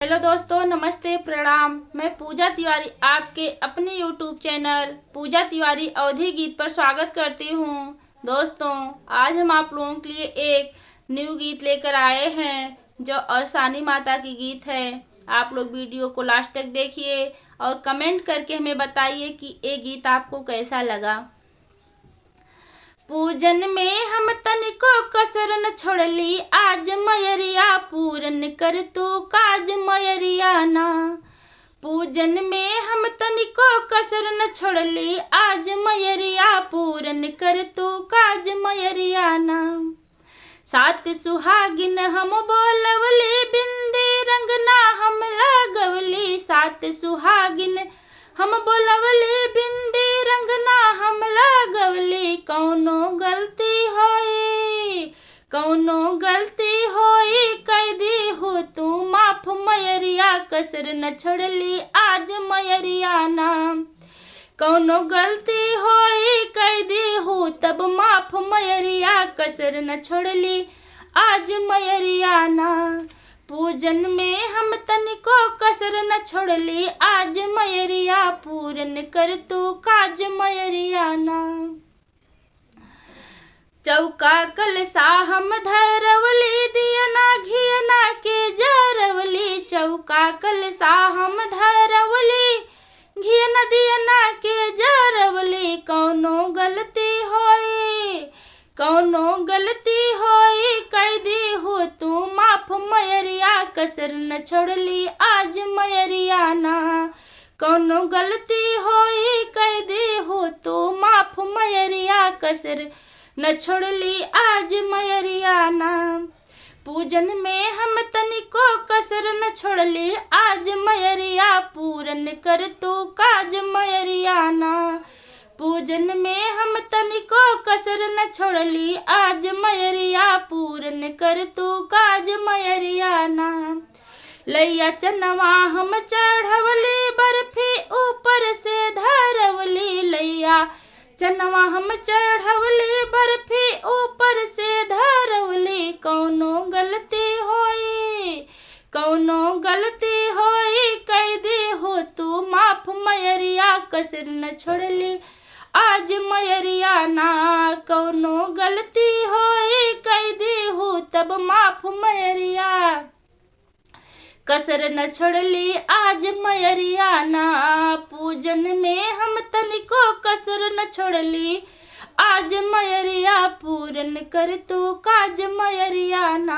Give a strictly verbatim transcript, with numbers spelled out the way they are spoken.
हेलो दोस्तों, नमस्ते, प्रणाम। मैं पूजा तिवारी आपके अपने YouTube चैनल पूजा तिवारी अवधी गीत पर स्वागत करती हूँ। दोस्तों, आज हम आप लोगों के लिए एक न्यू गीत लेकर आए हैं, जो अवसानी माता की गीत है। आप लोग वीडियो को लास्ट तक देखिए और कमेंट करके हमें बताइए कि ये गीत आपको कैसा लगा। पूजन में हम तनिको कसर न छोड़ली, आज मयरिया पूरन कर तू काज मयरिया ना। पूजन में हम तनिको कसर न छोड़ली, आज मयरिया पूरन कर तू काज मयरिया ना। सात सुहागिन हम बोलवली, बिंदी रंगना हम लगवली। सात सुहागिन हम बोलवली, बिंदी रंगना हम लगवली। कौनो गलती होई, कौनो गलती होई, कई दीहू तू माफ मयरिया, कसर न छोड़ली आज मयरिया ना। कौनो गलती होई, कई दीहू तब माफ मयरिया, कसर न छोड़ली आज मयरिया ना। पूजन में हम तनिको कसर न छोड़ली, आज मयरिया पूरन कर तू काज मयरिया ना। चौका कलसा हम धरवली, दियना घियना के जरवली। चौका कलसा हम धरवली, घियना दियना के जरवली। कौनो गलती होई, कौनो गलती होई, कई दीहू तू माफ मयरिया, कसर न छोड़ली आज मयरिया ना। कौनो गलती होई, कई दीहू तू माफ मयरिया, कसर न छोड़ली आज मयरिया ना। पूजन में हम तनिको कसर न छोड़ली, आज मयरिया पूरन कर तू काज मयरिया ना। पूजन में हम तनिको कसर न छोड़ली, आज मयरिया पूरन कर तू काज मयरिया ना। लैया चनवा हम चढ़वली, बर्फी ऊपर से धरवली। लैया चनवा हम चढ़वली, बर्फी ऊपर से धरवली। कौनो गलती होई, कौनो गलती होई, कई दीहू तू माफ मयरिया, कसर न छोड़ली आज मयरिया ना। कौनो गलती होई, कई दीहू तब माफ मयरिया, कसर न छोड़ली आज मयरिया ना। पूजन में हम तनिको कसर न छोड़ली, आज मयरिया पूरन कर तू काज मयरिया ना।